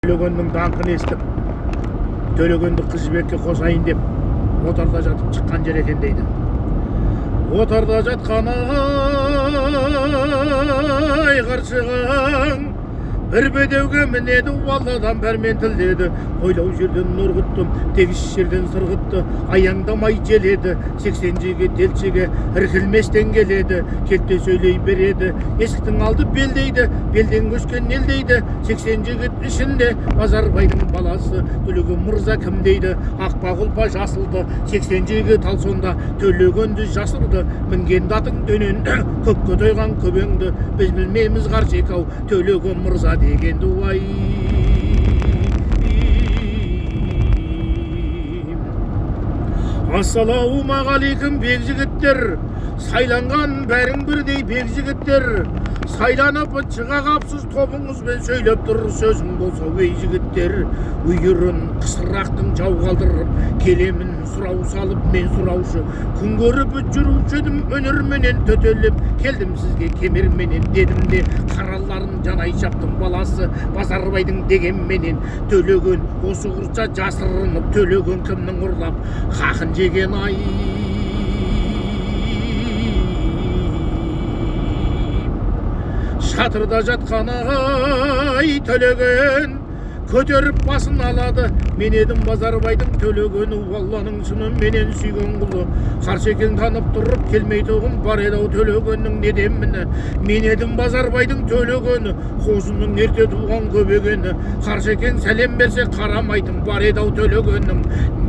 Төлегеннің даңқын естіп, Төлегенді Қыз Жібекке қосайын деп отарда жатып шыққан жер екен дейді. Отарда жатқан ай қаршығаң бір бедеуге мінеді, Алладан пәрмен тілдеді. Ойлау жерден нұрғытты, тегіс жерден сырғытты, аяңдамай желеді. 80 жігіт елшіге іркілместен келеді, келте сөйлей береді. Есіктің алды белдейді, белден көшкен ел дейді. 80 жігіт ішінде Базарбайдың баласы Төлеген мырза кім дейді. Ақпақ ұлпа жасылды, 80 жігіт ал сонда Төлегенді жасырды. Мінген атың дөнен, көкке тойған көбеңді, біз білмейміз қаршекау Төлеген мырза дегенді. Уай, ассалаумағалейкум, бек жігіттер, сайланған бәрің бірдей бек жігіттер. Сайланып шыға қапсыз, тобыңызбен сөйлеп тұр сөзің болса, өй жігіттер. Үйірін қысырақтың жау қалдырып келемін, сұрау салып мен сұраушы. Күн көріп жүруші едім өнерменен, төтелеп келдім сізге кемерменен дедім де, қараларын Жанай шаптың баласы Базарбайдың дегенменен. Төлеген осы құртша жасырынып, Төлеген кімнің ұрлап хақын жеген ай. Шатырда жатқан ай Төлеген көтеріп басын алады. Мен едім Базарбайдың Төлегені, Алланың шыныменен сүйген құлы. Қаршекең танып тұрып келмейтұғын бар еді ау Төлегеннің неден міні. Мен едім Базарбайдың Төлегені, қозының ерте туған көбегені. Қаршекең сәлем берсе қарамайтын бар еді ау Төлегеннің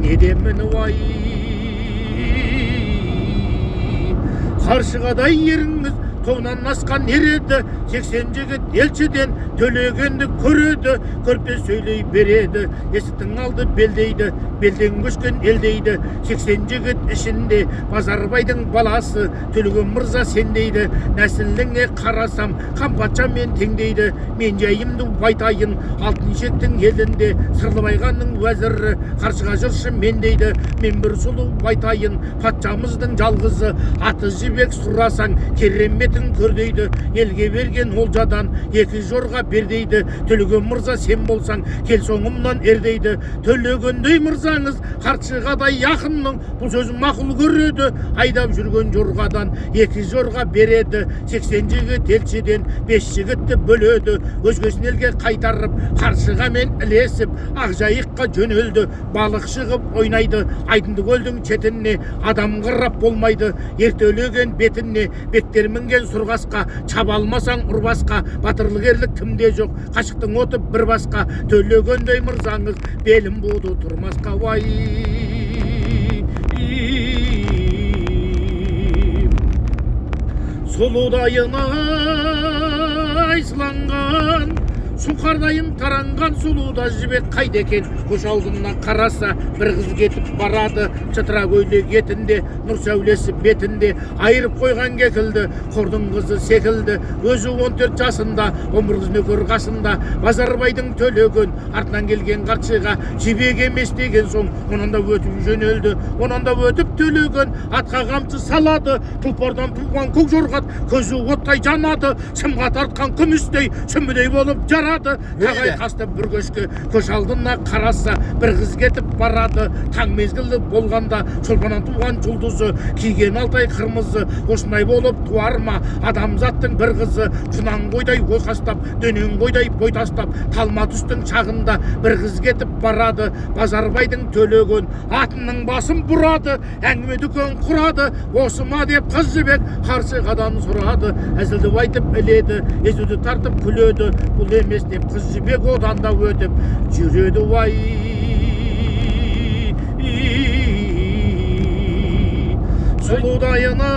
неден міні. Уай, қаршығадай еріңіз тоғынан асқан ер еді. 80 жігіт елшіден Төлегенді көреді, көрпе сөйлей береді. Есіктің алды белдейді, белден көшкен ел дейді. 80 жігіт ішінде Базарбайдың баласы Төлеген мырза сен дейді. Нәсіліңе қарасам хан патшамен тең дейді. Мен жайымды айтайын, алтын шектің елінде Сырлыбай ханның уәзірі қаршыға жыршы мен дейді. Мен бір сұлу айтайын, патшамыздың жалғызы, аты Жібек, сұрасаң кереметін көр дейді. Елге берген олжадан екі жорға бер дейді. Төлеген мырза сен болсаң кел соңымнан ер дейді. Төлегендей мырзаңыз қаршығадай ақынның бұл сөзін мақұл көреді. Айдап жүрген жорғадан екі жорға береді. 80 жігіт елшіден 5 жігітті бөледі. Өзгесін елге қайтарып қаршығамен ілесіп Ақжайыққа жөнелді. Балық шығып ойнайды айдынды көлдің шетіне, адам қарап болмайды ертелеген бетіне. Бектер мінген сұрғасқа чаба алмасаң ұрбасқа, батырлық ерлік кімде жоқ, қашықтың оты бір басқа. Төлегендей мырзаңыз белім буды тұрмасқа. Уай, сұлудайын ай сыланған, сұңқардайын таранған сұлуда Жібек қайда екен? Көш алдына қараса бір қыз кетіп барады, шытыра көйлек етінде, нұр сәулесі бетінде, айырып қойған кекілді қордың қызы секілді. Өзі 14 жасында, 11 қыз нөкер қасында. Базарбайдың Төлеген артынан келген қаршыға Жібек емес деген соң онан да өтіп жөнелді. Онан да өтіп Төлеген атқа қамшы салады. Тұлпардан туған көк жорғат көзі оттай жанады, сымға тартқан күмістей сүмбідей болып жарады. Тағай қасты бір көшке көш алдына қараса бір қыз кетіп барады. Таң мезгілі болғанда Шолпаннан туған жұлдызы киген алтай қырмызы, осындай болып туар ма адамзаттың бір қызы? Құнан қойдай ойқастап, дөнен қойдай бой тастап, талма түстің шағында бір қыз кетіп барады. Базарбайдың Төлеген атының басын бұрады, әңгіме дүкен құрады. Осы ма деп қыз Жібек қаршығадан сұрады. Әзілді айтып іледі, езуді тартып күледі. Бұл емес деп қыз Жібек одан да өтіп жүреді. Уай, сұлудайын ай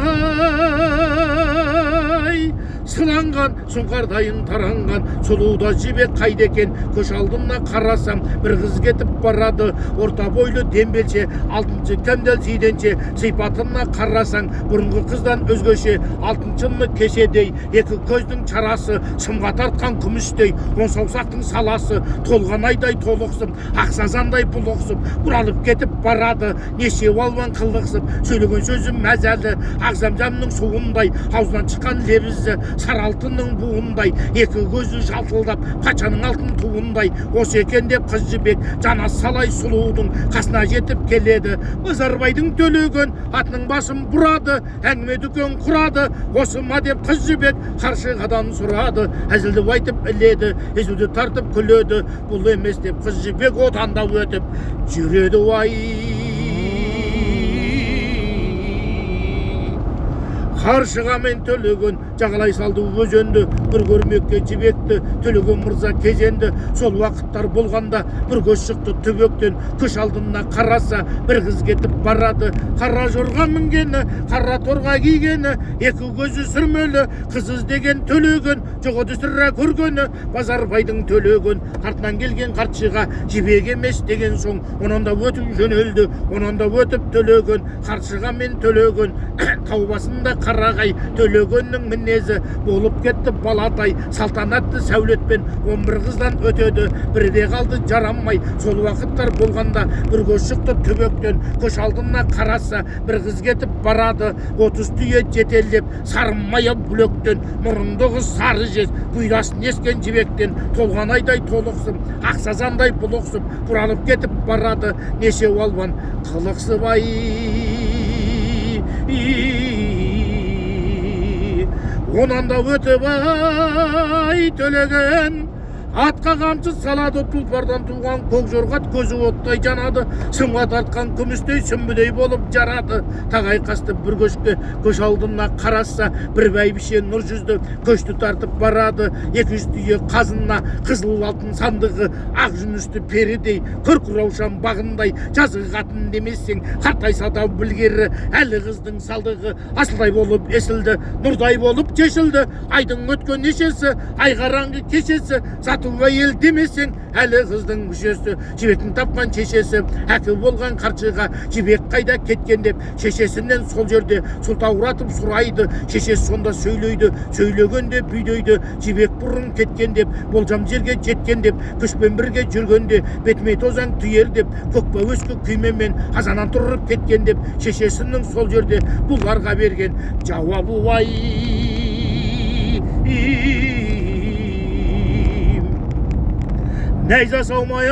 сыланған, сұңқардайын таранған сұлуда Жібек қайда екен? Көш алдына қарасам бір қыз кетіп барады. Орта бойлы дембелше, алтыншы кәмдел жиденше, сипатына қарасаң бұрынғы қыздан өзгеше. Алтыншыны кеседей екі көздің шарасы, сымға тартқан күмістей он саусақтың саласы, толған айдай толықсып, ақ сазандай бұлықсып бұралып кетіп барады. Неше алуан қылықсып сөйлеген сөзі мәзәлі, ақ замзамның суындай аузынан шыққан лебізі, Сары алтынның буындай, екі көзі жалтылдап, патшаның алтын туындай. Осы екен деп қыз Жібек жана салай сұлудың қасына жетіп келеді. Базарбайдың Төлеген атының басын бұрады, әңгіме дүкен құрады. Осы ма деп қыз Жібек қаршығадан сұрады, әзілдеп айтып іледі, езуді тартып күледі. Бұл емес деп қыз Жібек одан да өтіп жүреді. Уай, Қаршығамен Төлеген жағалай салды өзенді, бір көрмекке Жібекті Төлеген мырза кезенді. Сол уақыттар болғанда бір көз шықты түбектен, көш алдына қараса бір қыз кетіп барады. Қара жорға мінгені, қара торға кигені, екі көзі сүрмелі, қыз іздеген Төлеген жоқ еді сірә көргені. Базарбайдың Төлеген артынан келген қаршыға Жібек емес деген соң онан да өтіп жөнелді. Онан да өтіп Төлеген қаршығамен Төлеген тау басында қарағай Төлегеннің мінезі болып кетті балатай. Салтанатты сәулетпен 11 қыздан өтеді, бірі де қалды жарамай. Сол уақыттар болғанда бір көз шықты түбектен, көш алдына қараса бір қыз кетіп барады. 30 түйе жетелеп сары мая бүлектен, мұрындығы сары жез, бұйдасын ескен жібектен, толған айдай толықсып, ақ сазандай бұлықсып, бұралып кетіп барады. Неше алуан қылықсып ай, онан да өтіп ай Төлеген атқа қамшы салады. Тұлпардан туған көк жорғат көзі оттай жанады, сымға тартқан күмістей сүмбідей болып жарады. Тағай қасты бір көшке, көш алдына қараса бір бәйбіше нұр жүзді көшті тартып барады. 200 түйе қазына, қызыл алтын сандығы, ақ жүністі перідей, күрк раушан бағындай. Жазғы қатын демессең, қартайса да білгері, әлі қыздың салдығы асылдай болып есілді, нұрдай болып шешілді. Айдың өткен нешесі, ай қараңғы кешесі, әйел демесең, әлі қыздың мүшесі. Жібектің тапқан шешесі, әкі болған қаршыға Жібек қайда кеткен деп шешесінен сол жерде сылтауратып сұрайды. Шешесі сонда сөйлейді, сөйлегенде бүйдейді. Жібек бұрын кеткен деп, болжам жерге жеткен деп, күшпен бірге жүргенде бетіме тозаң түйер деп, көкпа өскі күймемен қазаннан тұрып кеткен деп, шешесінің сол жерде бұларға берген жауабы уай. Найза салмай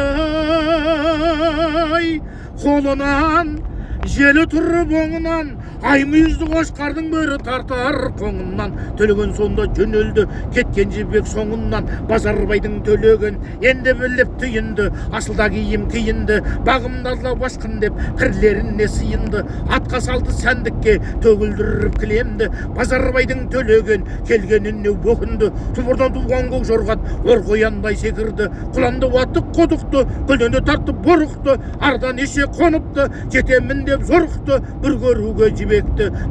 ай қолынан, желі тұрып оңынан, ай мүйізді қошқардың бөрі тартар қоңынан. Төлеген сонда жөнелді, кеткен Жібек соңынан. Базарбайдың Төлеген енді біліп түйінді, асылда киім киінді, бағымды алла басқын деп пірлеріне сыйынды. Атқа салды сәндікке төгілдіріп кілемді. Базарбайдың Төлеген келгеніне өкінді. Тұлпардан туған көк жорғат ор қояндай секірді, құланды атты қодықты, көлденді тартып борықты, ардан еше қоныпты, жетемін деп зорықты. Бір көруге Жібекті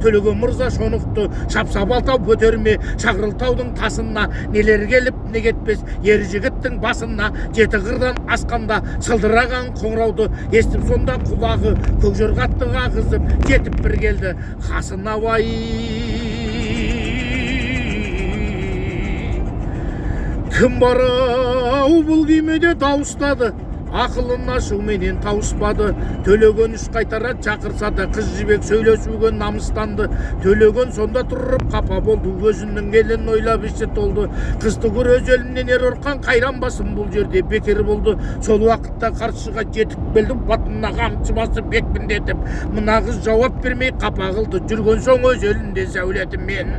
Төлеген мырза шонықты. Шапса балта көтерме шағырыл таудың тасына, нелер келіп не кетпес ер жігіттің басына. Жеті қырдан асқанда сылдыраған қоңырауды естіп сонда құлағы көк жорғатты ағызып жетіп бір келді қасына. Уай, кім бар ау бұл күймеде дауыстады, ақылын ашуменен тауыспады. Төлеген үш қайтара шақырса да қыз Жібек сөйлесуге намыстанды. Төлеген сонда тұрып қапа болды, өзінің елін ойлап іші толды. Қызды өз елінен ер ұрқан қайран басым бұл жерде бекер болды. Сол уақытта қаршыға жетіп келді, батына қамшы басып бекпіндетіп. Мына қыз жауап бермей қапа қылды, жүрген соң өз елінде сәулетімен.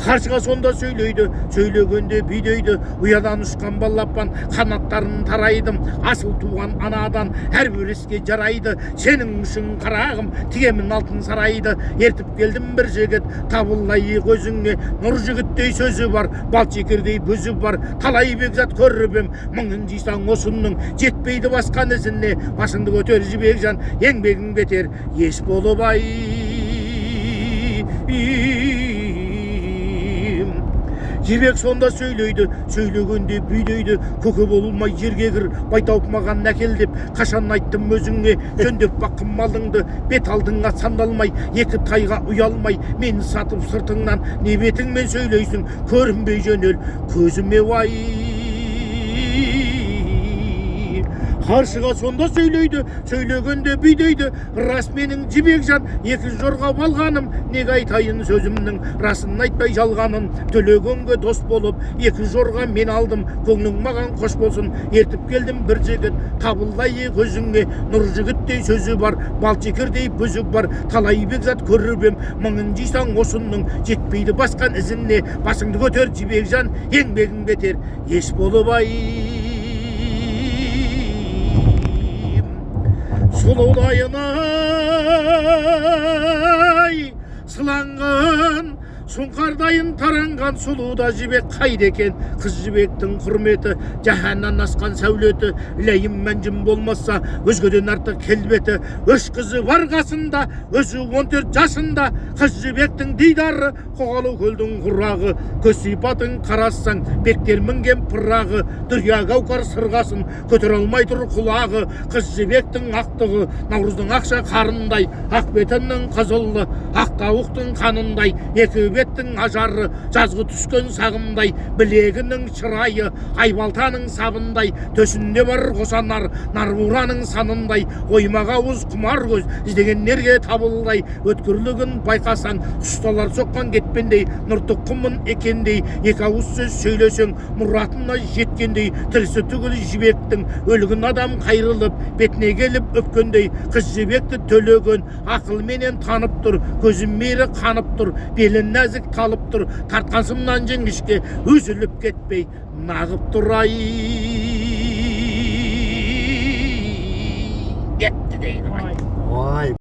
Қаршыға сонда сөйлейді, сөйлегенде бүйдейді. Ұядан ұшқан балапан қанаттарын тарайдым, асыл туған анадан әрбір іске жарайды. Сенің үшін қарағым тігемін алтын сарайды. Ертіп келдім бір жігіт табылайық өзіңе, нұр жігіттей сөзі бар, бал шекердей бөзі бар. Талай бекзат көріп ем, мыңын жисаң осының жетпейді басқан ізіне. Басыңды көтер Жібекжан, еңбегің бетер еш болып ай. Жібек сонда сөйлейді, сөйлегенде бүйдейді. Көке болмай жерге кір, байтауып маған әкел деп, қашан айттым өзіңе, жөндеп баққым малыңды, бет алдыңа сандалмай, екі тайға ұялмай, мені сатып сыртыңнан, не бетіңмен сөйлейсің, көрінбей жөнел көзіме. Уай, Қаршыға сонда сөйлейді, сөйлегенде бүйдейді. Рас менің Жібекжан, екі жорға балғаным, неге айтайын сөзімнің расын айтпай жалғанын. Төлегенге дос болып, екі жорға мен алдым, көңілің маған қош болсын, ертіп келдім бір жігіт, табылдай көзіңе, нұр жігіттей сөзі бар, балшекердей бүзі бар, талай бекзат көріп ем, мыңын жисаң осының, жетпейді басқан ізіне, басыңды көтер Жібекжан, еңбегің бетер, еш болып ай. Сұлудайын ай, сыланған, сұңқардайын таранған сұлу да жібек қайда екен? Қыз жібектің құрметі, жаһаннан асқан сәулеті, ләйім мәнжім болмаса, өзгеден артық келбеті. Үш қызы бар қасында, өзі 14 жасында, қыз жібектің дидары, қоғалы көлдің құрағы, көз сипатын қарасаң, бектер мінген пырағы, дүрия гауһар сырғасын, көтере алмай тұр құлағы. Қыз жібектің ақтығы, наурыздың ақша қарындай, ақ бетінің қызылы, ақ тауықтың қанындай, екі беттің ажары, жазғы түскен сағымдай, білегінің шырайы, айбалтаның сабындай, төсінде бар қосанар, нарбураның санындай, оймақ ауыз құмар көз, іздегендерге табылдай, өткірлігін байқасаң, ұсталар соққан кетпендей, нұр тұқымын екендей, екі ауыз сөз сөйлесең, мұратына жеткендей, тірісі түгіл жібектің, өлгін адам қайрылып, бетіне келіп өпкендей, қыз жібекті Төлеген ақылменен танып тұр, көзі мейірі қанып тұр, белі нәзік талып тұр, тартқан сымнан жіңішке, үзіліп кетпей, нағып тұр ай. Кетті дейді. Ой.